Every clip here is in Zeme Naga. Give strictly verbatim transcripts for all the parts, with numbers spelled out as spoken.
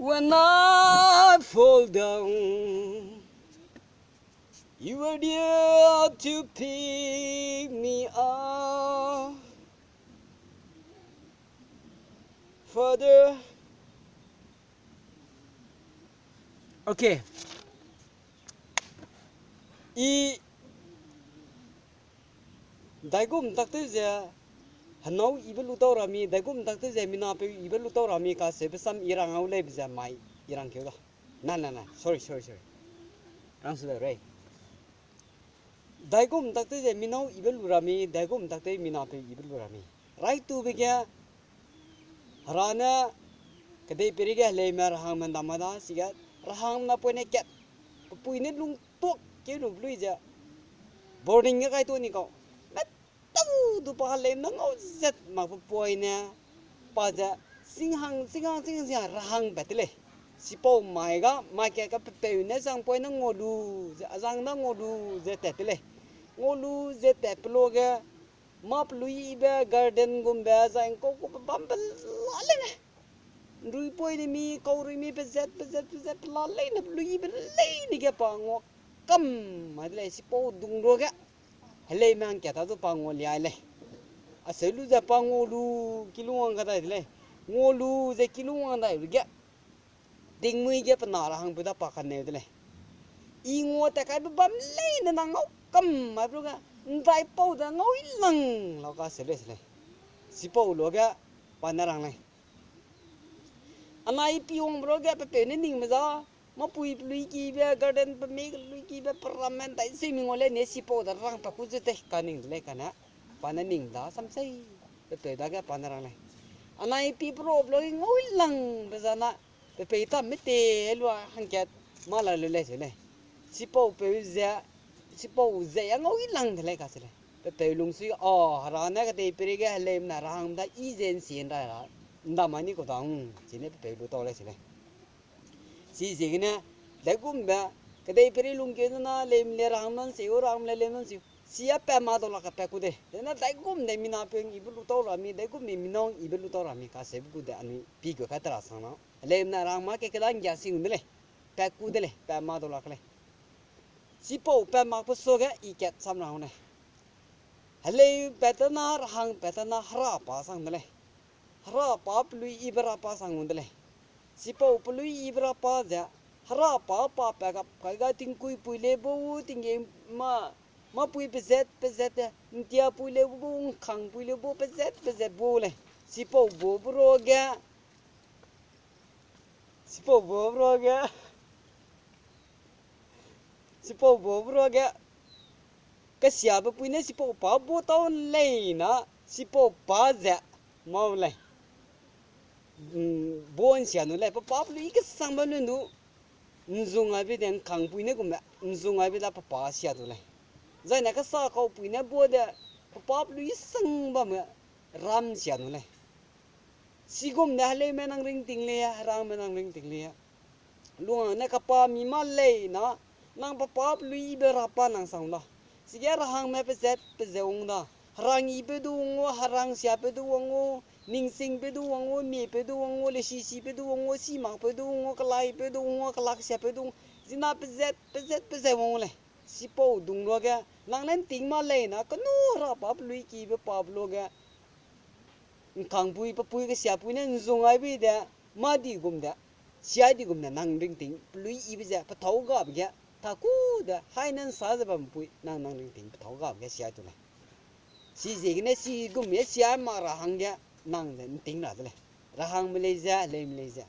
When I fall down, you were there to pick me up. Father. Okay. I daigum tak tew ze, henâu ibe lu tau ra mi, daigum tak tew ze, minapeu ibe lu tau ra mi, kaseube sam i rang au leibe ze mai, i rang keu da. Na, na, na, sorry, sorry, sorry. Rang su da rei. Daigum tak tew ze, minâu ibe lu ra mi, daigum tak tew minapeu ibe lu ra mi. Raitube ge, Hera ne, kedeipeirei ge heleume rahangme ndam mai da, sige, rahangme napoine kat, pepui ne lungtuak keu lu be lui ze, boarding ge kai tuâ ni kau. Metau du pa heleume ne ngau zat mak pe poine, pa ze, singhang, singhang, singhang, singhang, rahangpat te lei. Chipau mai ga, mai kat ga pepeu ne zang poine ngau lu, ze, azang da ngau lu, ze tat te lei. Ngau lu, ze tat pe luage, mâ pelui yibe garden gumbe zai ngkau gu pe bambe la leine. Nruipui ne mi, kaurui mi, pezat, pezat, pezat, pela leine, pelui yibe leine ge pa ngua kam mai de lei, chipau dung ruage. Heleume hangkat ta du pa ngua liai lei. Aseu lu ze pa ngua lu, kilung wang kadai de lei. Ngua lu ze kilung wang dai ruage. Tingmuî ge pe na rahangpeu da pa kaneu de lei. I ngua tat kaibe bam leine nang ngau kam mai pe luage, ndaipau de ngau i lang lau kaseu lei se lei. Chipau luage pa ne rang lei. Anai pi wangbe ruage pepeu ne ningbe za, mâpui pelui kibe, garden pe mei kelui kibe, pe ramme ndaisui mi ngau lei ne chipau de rangpat ku zu tei kaning de lei kane. Pa ne ning da sam sei, pepeu dage pa ne rang lei. Anai pi pe rabe luage ngau i langbe zana, pepeu ta mete lua hangkat mâ la lu lei se lei. Chipau peu ze, chipau ze a ngau i lang de lei kase lei. Pepeu lungsui, a, Hera ne kedeipeirei ge heleume ne rahangme da i ze nsi nrai ra, ndam mai ni kau da, chine pepeu lu tau lei se lei. Chiziegene, daigumbe, kedeipeirei lungkeu dena, leume le rahangme nsi u, rahangme le leume nsi u. Sia pat ma dau lak ka pat ku de. Dena daigum de minapeu ibe lu tau ra mi, daigum mi minau ibe lu tau ra mi, kaseube gu de anui pi gu kai tera sang na. Heleume ne rahangme ke keda nggia sing de lei. Pat ku de lei, pat ma dau lak lei. Chipau pat mak pe suage i kat sam ra u lei. Heleu pat tena, rahang pat tena, hera pa sang de lei. Hera pa pelui ibe ra pa sang u de lei. Chipau pelui ibe ra pa ze, hera pa pa pat gap kai ga tingkuipui leu bu, tinggei ma, mâpui pezat, pezat te, ntiapui leu bu, ngkangpui leu bu, pezat, pezat bu lei. Chipau bu bu ruage, chipau bu bu ruage, chipau bu bu ruage, kesiabe pui ne chipau pa bu tau lei na, chipau pa ze, mau lei. Mm, bu nsia nu lei, pe pa pelui kesangbe lun du, nzung aibe de ngkangpui ne gumme, nzung aibe da pe pa sia du lei. Zaine kesa kaupui ne bu de, pe pa pelui sang bamme, ram sia nu lei. Chigum ne heleume nang ringting lei, herangme nang ringting lei. Lung ne kapa mi mâ lei na, nang pe pa pelui ibe ra pa nang sang da. Chige rahangme pezat pezat wang da. Herang ibe du wang u, herang siabe du wang u, ningsingbe du wang u, miebe du wang u, lesisibe du wang u, simakbe du wang u, kelaibe du wang u, kelaksiabe du wang u. Zina pezat, pezat, pezat wang u lei. Chipau dung ruage, nang ne nting mâ lei na, kenu ra pa pelui kibe pa be luage. Ngkangpui, pepui kesiapui ne nzung aibe de, mâ di gum de, siai di gum de nang ringting, pelui ibe ze, pethâu gabe ge, ta ku de, hai ne nsa ze bampui, nang nang ringting, pethâu gabe ge siai tu lei. Chiziegene chigum ge siai mak ra hangge, nang ze nting ra de lei. Rahangme lei ze, heleume lei ze.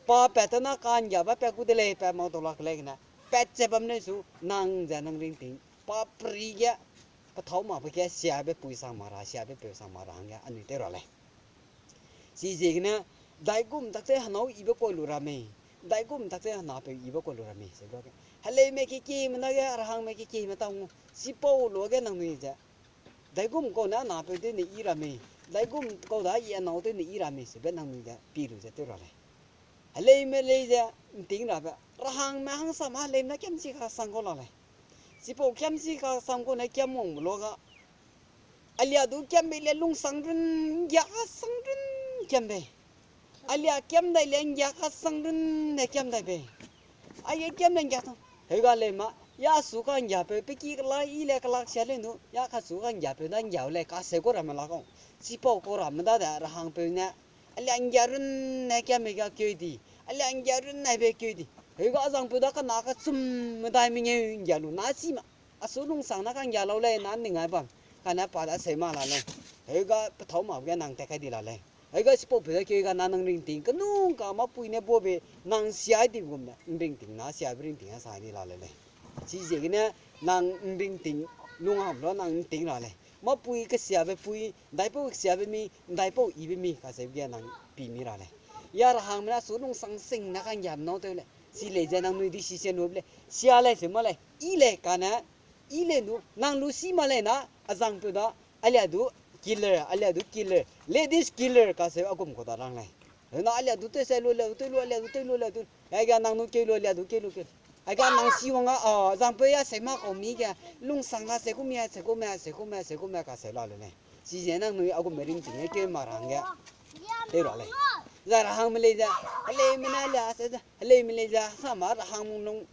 Pa pat tena ka'nggiabe pat ku de lei, pat mak dau lak lei gene. Pat ze bam lei su, nang ze nang ringting. Pa peri ge, pethâu makbe ge siabe pui sang mak ra, siabe peu sang mak ra hangge, anui tew ra lei. Chiziegene, daigum tak tew henâu ibe kau lu ra mei. Daigum tak tew henapeu ibe kau lu ra mei, se luage. Heleume kekieme dage, rahangme kekieme ta ngu. Chipau luage nangnui ze. Daigum kau ne henapeu tew ne i ra mei. Daigum kau da i henâu tew ne i ra mei, sebe nangnui de pi lu ze tew ra lei. Heleume lei ze, nting rabe. Rahangme hangsame heleume ne kiam chi kasang kau la lei. Chipau kiam chi kasang kau ne kiam wangbe luage. Alia du kiam bei le lungsang run, nggia kasang run kiam bei. Alia kiam dai le nggia kasang runne kiam dai bei. Aige kiam le nggia sang. Heuga lei ma, ya su kanggiapeu, pe ki kelak i le kelak sia lei nu, ya kasu kanggiapeu da nggiau lei, kaseu kau ramme la kau. Chipau kau ramme da de, rehangpeu ne. Alia nggia runne kiam mei ga keu di. Alia nggia runne be keu di. Heuga azangpeu da kena kachum medai mengeu nggia lu na si ma. Asu lungsang na kanggia lau lei na ning ai bam. Kane pa da seu ma la lei. Heuga pethâu mak ge nang tat kai di la lei. Heuga chipaupeu da keu ga na nang ringting kenung ka mâpui ne bobe nang siai di gum ne, nringting na siabe ringting a sai di la lei lei. Chiziegene nang nringting lung ham la nang nting ra lei. Mâpui kesiabe pui, ndaipau kesiabe mi, ndaipau ibe mi, kaseube ge nang pi mi ra lei. Ya rehangme na su lungsang sing na kanggiam nâu tew lei. Chi lei ze nangnui decision lu lei. Sia lei se ma lei. I lei kane, i lei nu, nang lu si ma lei na, azangpeu da, alia du killer, alia du killer, ladies killer, kaseu a gum kau da rang lei. Na alia du tew se lu, alia du tew lu, alia du tew lu, alia du. Aige nang nu keu lu, alia du keu lu, keu. Aige nang si wang a, a, azangpeu ya seu ma kau mi ge, lungsang a seu ku mi a, seu ku mi a, seu ku mi a, seu ku mi a, kaseu la lu lei. Chize nangnui a gumme ringting e keu ma ra hangge. Tew ra lei. Zai rehangme lei ze, heleume ne alia se ze, heleume lei ze, sa ma rehang lung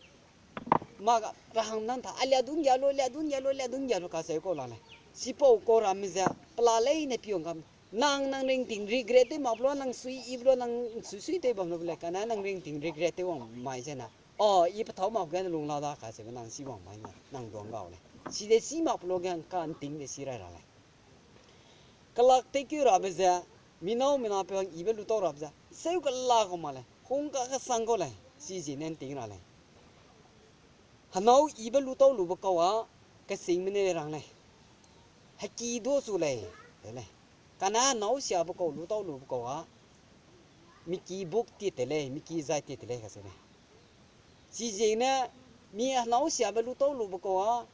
Mâ ga rehang nang ta, alia du nggia lu, alia du nggia lu, alia du nggia lu kaseu kau la lei. Chipau kau ramme ze, pela leine piwang kam. Nang, nang ringting regret tew mak pe lu, nang sui i pe lu, nang sui sui tew bam lu lei, kane nang ringting regret tew wang mai ze na. A, i pethâu mak ge lung la da kaseube nang si wang mai na, nang duang gau lei. Chide si mak pe lu ge ka nting de si rai ra lei. Kelak teikeu rabe ze, mi nâu mi napeu hang ibe lu tau rabe ze, seu kela kau ma lei, hung ka kesang kau lei, chiziegene nting ra lei. Henâu ibe lu tau lube kau a, kesingme ne rang lei. Heki du chu lei, te lei. Kane henâu siabe kau lu tau lube kau a, miki buk ti te lei, miki zai ti te lei kaseu lei. Chiziegene mi henâu siabe lu tau lube kau a,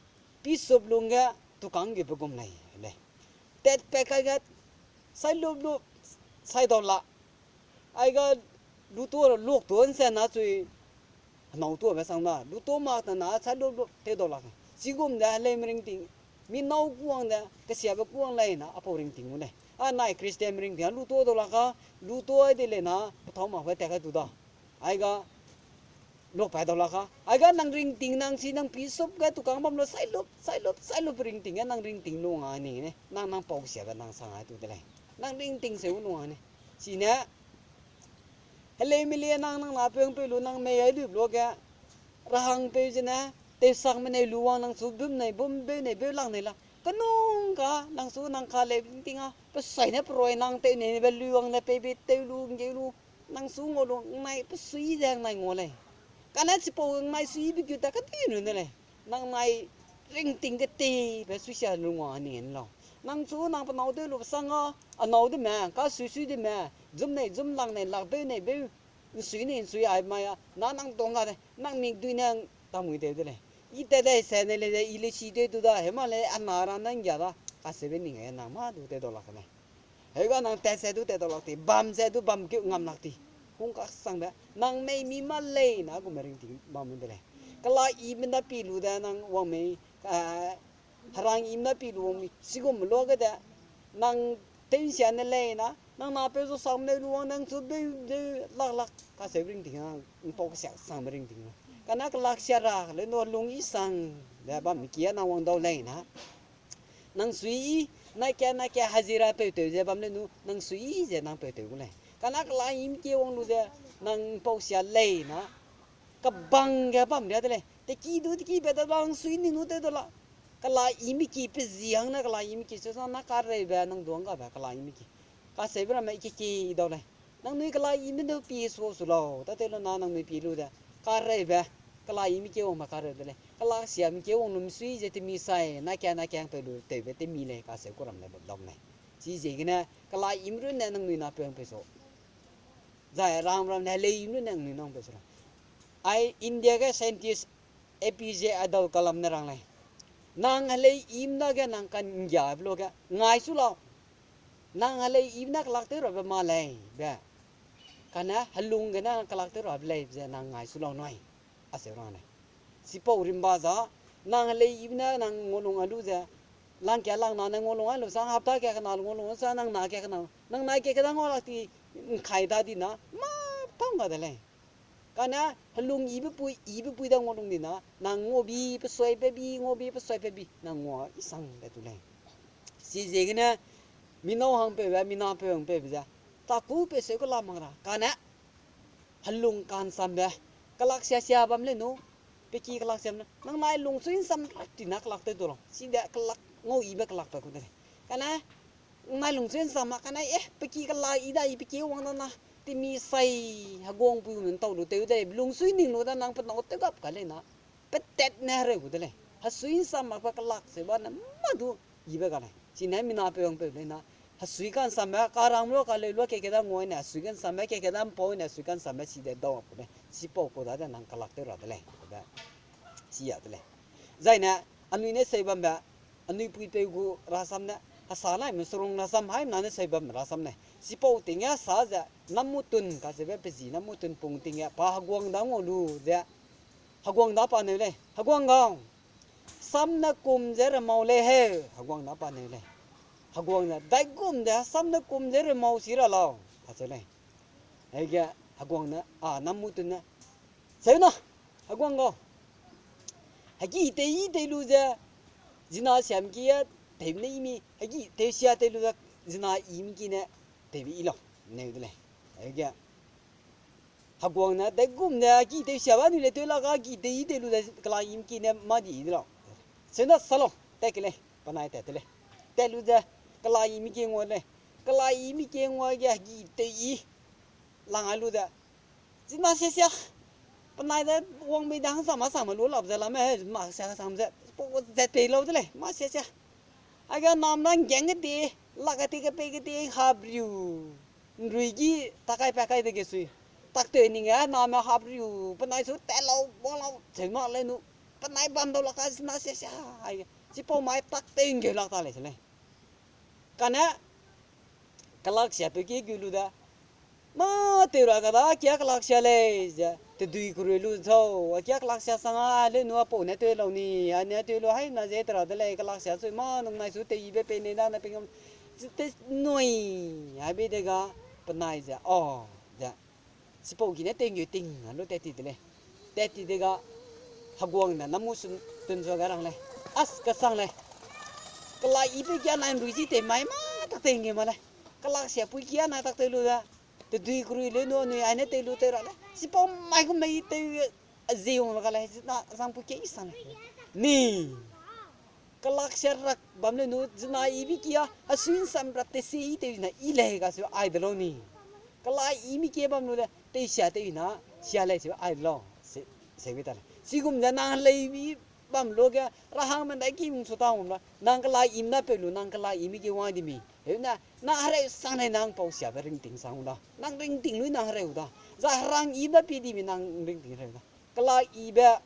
pisup lungge tukâng gebe gum lei, lei. Tatpat kai ge, sai lup lup, sai dau la. Aiga lutua luak tu nse na chui, henâu tuabe sang da. Lutua mak ta na sai lup lup tew dau lak. Chigum de heleume ringting, mi nâu kuang de, kesiabe kuang lei na, apau ringting gu lei. A nai Christianme ringting a lutua dau lak a, lutua de lei na, pethâu mak ge tat kai tu da. Aiga, luakpat dau lak a. Aiga nang ringting nang si nang pisup ge tukâng bam lu sai lup, sai lup, sai lup ringting ge nang ringting lu nga ni ne. Nang nang pau siabe nang sang ai tu de lei. Nang ringting seu lu nga ni. Chine, heleume lei nang nang napeu hangpeu lu nang mei ai lup lu ge. Rehangpeu zene, tewsakme nei lu wang nang chu bum nei, bum beu nei, beu lang nei la. Kenung ka, nang chu nang ka leu ringting a, pe sai ne peroi nang tew nei be lu wang ne peibe tew lu, ngeu lu, nang chu ngau lu, ngnai pe sui ze ngnai ngau lei. Kane chipau ngnai suibe gu ta kedi nu ne lei. Nang nai ringting ketibe suisia lu ngua ni lau. Nang chu nang pe nâu tew lu sang a, a nâu de me, ka sui sui de me, zum nei, zum lang nei, lak beu nei, beu. Nsui nei, nsui ai mai a, na nang dong ga de, nang mikdui ne tamui tew de lei. I tat dai se ne lei ze, i lei si tew du da, hema lei, a na ra nang nggia da, kaseube ning e nang mâ du tew dau lak lei. Heuga nang tat se du tat dau lak ti, bam se du bam keu ngam lak ti. Hung kasangbe, nang mei mi mâ lei na gume ringting bam de lei. Kela ime na pi lu de nang wang mei, a, herang ime na pi lu wang mi, chigum luage de, nang tew nsia ne lei na, nang napeu zu sam ne lu wang nang chu beu beu lak lak, kaseu ringting a, npau kesiak sangbe ringting a. Kane kelak sia ra, leu nu lung i sang, de bam ki a nang wang dau lei na. Nang sui i, nai ka, nai ka hazira peu tew ze bam leu nu, nang sui i ze nang peu tew gu lei. Kane kela ime ki wang lu ze, nang npau sia lei na. Kebang ge bam ria de lei. Teki du teki be da bang sui ning nu tew dau la. Kela ime ki pe zi hang ne kela ime ki se sa na kareube nang duang gabe kela ime ki. Kaseube ramme i keki dau lei. Nangnui kela ime du pi su su lau. Tatew lu na nangnui pi lu de. Kareube. Kela ime ki wangbe kareu de lei. Kela siame ki wang lu msui ze temi sai. Nai ka nai ka hang peu lu tewbe temi lei. Kaseu ku ram lei bam dam lei. Chiziegene kela ime runne nangnui napeu hang peu su. Zai ram ram ne helei ime runne nangnui nang peu su la. Ai India ge scientist A P J Abdul Kalam ne rang lei. Nang helei ime dage nang kanggiabe luage ngai su lau. Nang helei ime na kelak tew rabe ma lei be. Kane helung gene kelak tew rabe lei ze nang ngai su lau nui. Aseu rang lei. Chipau rimba za, nang helei ime ne nang ngau lung a lu ze, lang ka lang na ne ngau lung a lu sang, hapta ka kena lu ngau lung sa, nang na ka kena, nang nai ka kena ngau lak ti, ’ngkai da di na, mâ tang ga de lei. Kane helung yibe pui, yibe pui da ngua lung di na, nang nguabi, pe suai pe bi, nguabi, pe suai pe bi, nang ngua i sang de tu lei. Chiziegene, mi nâu hangpeube, mi napeu hangpeube ze, takû pe seu kela mak ra, kane, helung ka'nsambe, kelak sia sia bam lei nu, pe ki kelak sia bam lei, nang nai lungsui ’nsam rak ti na kelak tew du lau, chide kelak ngau yibe kelak pe ku de lei. Kane, nang nai lungsui ’nsam ma kane, eh, pe ki kela i da, i pe ki wang da na, temi sai heguangpui gu ’ntau lu tew de lei, lungsui ning lu da nang pe nâu tew gap ka lei na, petat ne hereu gu de lei. Hesui ’nsam mak pe kelak seu ba ne mâ du yibe ga lei. Chine mi napeu hangpeu lei na, hesui ka'nsambe, karang lu, kaleu lu, keke da ngua ne, hesui ka'nsambe, keke da ’mpau ne, hesui ka'nsambe, chide dau ku lei. Chipau ku dade nang kelak tew ra de lei, be. Chi a de lei. Zaine, anui ne seu bambe, anui puipeu gu rasam ne, hesa laime serung rasam haimena ne seu bam rasam lei. Chipau ting ge hesa ze, Namutun kacheube pe zi Namutun pung ting ge, pa heguang da ngau lu ze, heguang da pa neu lei, heguang gau. Sam ne kum ze remau lei heu, heguang da pa neu lei. Heguang ne, daigum de, sam ne kum ze remau si ra lau, kacheu lei. Hege, heguang ne, a, Namutun ne, seu na, heguang gau. Hegi tei i tei lu ze, zina siam ki e, tewbe ne i mi, hegi tewsia tei lu ze, zina i mi ki ne, tewbe i lau, neu de lei. Hege, heguang ne, daigum ne, hegi tewsiabe anui le tew la ga, hegi tei i tei lu ze, kela i mi ki ne, mâ di i de lau. Seu na sa lau, tat ke lei, penai tat te lei. Tat lu ze, kela i mi ki ngua lei. Kela i mi ki ngua ge, hegi tei i lang ai lu ze, zina sia sia. Penai de wang bei de hangsam hangsam lu lap ze lame, mâ sia hangsam ze, pau zat pei lau de lei, mâ sia sia. Aige nam na ’nggeng ge ti, lak ge ti, kepei ge ti, habriu. ’Nrui gi takai pa kai dege sui. Taktew ning ge name habriu, penai su tat lau, wang lau, cheu mak lei nu. Penai bam dau lak ka zina sia sia. Aige, chipau mai taktew ’nggeu lak ta lei se lei. Kane, kelak siapeu ki gu lu da. Mâ tew ra ga da, kia kelak sia lei, ze, tedui kerui lu zau, a kia kelak sia sang a, leu nu a pau ne tew lau ni, a ne tew lu haimena ze tera de lei, kelak sia sui mâ nung nai su tew yibe pei nei da ne pei ngam, ze te nui, ai bei de ga, penai ze, a, ze, chipau ki ne tew ’nggeu ting, a lu tat ti de lei. Tat ti de ga, heguang ne, Namutun sua ga rang lei. As, kesang lei. Kelak i peu kia nai ’nrui zi tei mai mâ tak tei ’nggeu ma lei. Kelak siapui kia nai tak tew lu da. Tedui kerui leu nu anui ai ne tew lu tew ra lei. Chipau mai gu mei tew, a, zi wang la ka lei, zina zangpui kia i sang lei. Ni. Kelak sia rak bam leu nu, zina i bi kia, hesui ’nsam rak te si i tew zina i lei ga seu ai de lau ni. Kelak i mi kie bam lu de, tewsia tew zina, sia lei seu ai de lau. Se, se bi ta lei. Chigum ze nang lei bi bam lu ge, rahangme ’ndaiki mung su ta wang la, nang kelak i ’mna peu lu, nang kelak i mi kie wang di mi. Heu ne, nang hereu sang lei nang pau siabe ringting sang da. Nang ringting lui nang hereu da. Za herang i ’mna pi di mi nang ringting hereu da. Kelak ibe,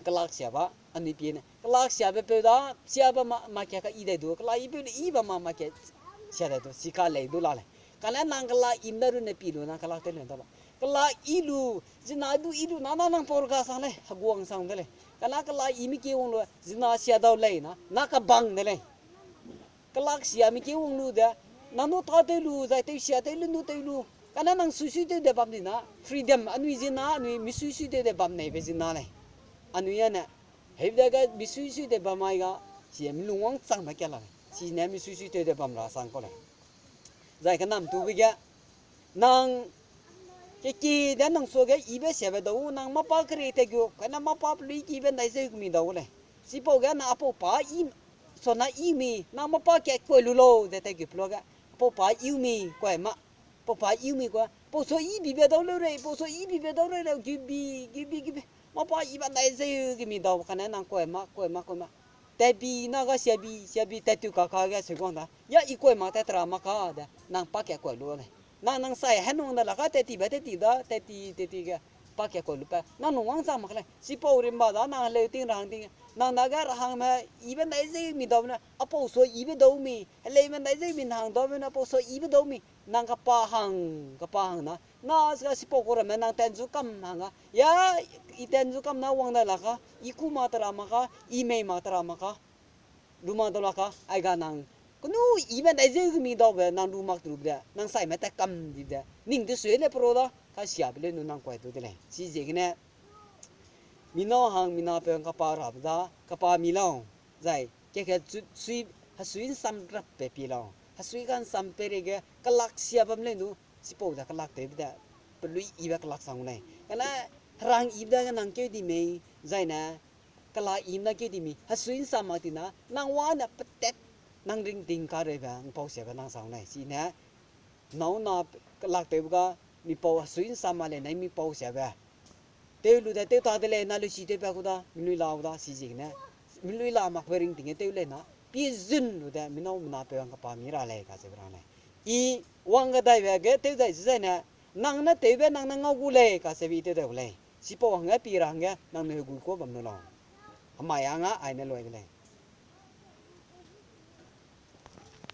kelak siaba, anui pie ne. Kelak siabe peu da, siaba ma, ma kia ka i dai du. Kelak i peu le i ba ma, ma kia sia dai du. Sika lei du la lei. Kane nang kelak i ’mna runne pi lu, nang kelak tew leu da ba. Kelak i lu, zina du i lu, na, na nang pau rega sang lei, heguang sang de lei. Kane kelak i mi kie wang lu, zina sia dau lei na, na kebang de lei. Kelak sia mi kie wang lu de, nang nu tâtew lu, zai tewsia tew lu, nu tew lu. Kane nang suisui tew de bam di na, freedom, anui zina, anui misuisui tew de bam neibe zina lei. Anui ane, hebi dage misuisui tew bam mai ga, chi mi lungwang changme ka la lei. Chine misuisui tew de bam ra sang kau lei. Zai kenam tube ge, nang keki de nang suage ibe siabe dau, nang mâ pa kere tat gu, kane mâ pa pelui kibe ’ndai zeu kemi dau lei. Chipau ge nang a pau pa i, sona i mi, nang mâ pa ka kuai lu lau ze tat gu pe luage, a pau pa i mi kuai ma, pau pa i mi kuai, pau sua i bibe dau leu rei, pau sua i bibe dau rei leu, gibi, gibi, gibi. Mâ pa i ba ’ndai zeu kemi dau, kane nang kuai ma, kuai ma, kuai ma. Tat bi na ga siabi, siabi tat tu kaka ge seu guang da. Ya i kuai mak tat tera mak ka de, nang pa ka kuai lu lei. Nang, nang sai henung da la ka tat ti ba tat ti da, tat ti, tat ti ge. Pa ka kuai lu pe, nang lungwang chang mak lei. Chipau rimba da, nang heleu ting rahang ting. Nang dage rahangme, ibe ’ndai zeu mi dau ne, a pau sua ibe dau mi. Heleume ’ndai zeu mi nang dau ne, a pau sua ibe dau mi. Nang kapa hang, kapa hang na. Na sika chipau ku ramme nang tanzu kam hang a. Ya, i tanzu kam na wang dai la ka, i ku mak tera mak ka, i mei mak tera mak ka. Lu mak dau la ka, aiga nang Kenu ibe ndai zeu ge mi daube nang lu mak te lu de, nang saime tat kam di de, ning de sui le pro da, kasiabe leu nu nang kuai du de lei. Chiziegene, mi nâu hang mi napeu hang kapa rabe da, kapa mi lau, zai, ke ke chu, sui, hesui nsam rapbe pi lau, hesui ga nsam peireige kelak sia bam leu nu, chipau ze kelak tewbe de, pelui ibe kelak sang gu lei. Kane, herang ibe dage nang keu di mei, zaine, kela i mna keu di mi, hesui nsam mak tina, nang wa ne petat, nang ringting kareube, mpau siabe nang sang lei, chine, nâu na kelak tewbe ga, mipau hesui nsam mak lei ne mipau siabe. Tew lu de, tew ta de lei, na leusi tewbe gu da, milui la gu da, chiziegene, milui la makbe ringting ge tew lei na, pie zun lu de, mi nâu mi napeu hang kapa mi ra lei, kacheube rang lei. I wang ge daibe ge tew dai ze zaine, nang ne tewbe nang ne ngau gu lei, kacheube i tew dai gu lei. Chipau hangge pi ra hangge, nang ne hegui kuâ bam lu lau. Hemai a nga, ai ne lui de lei.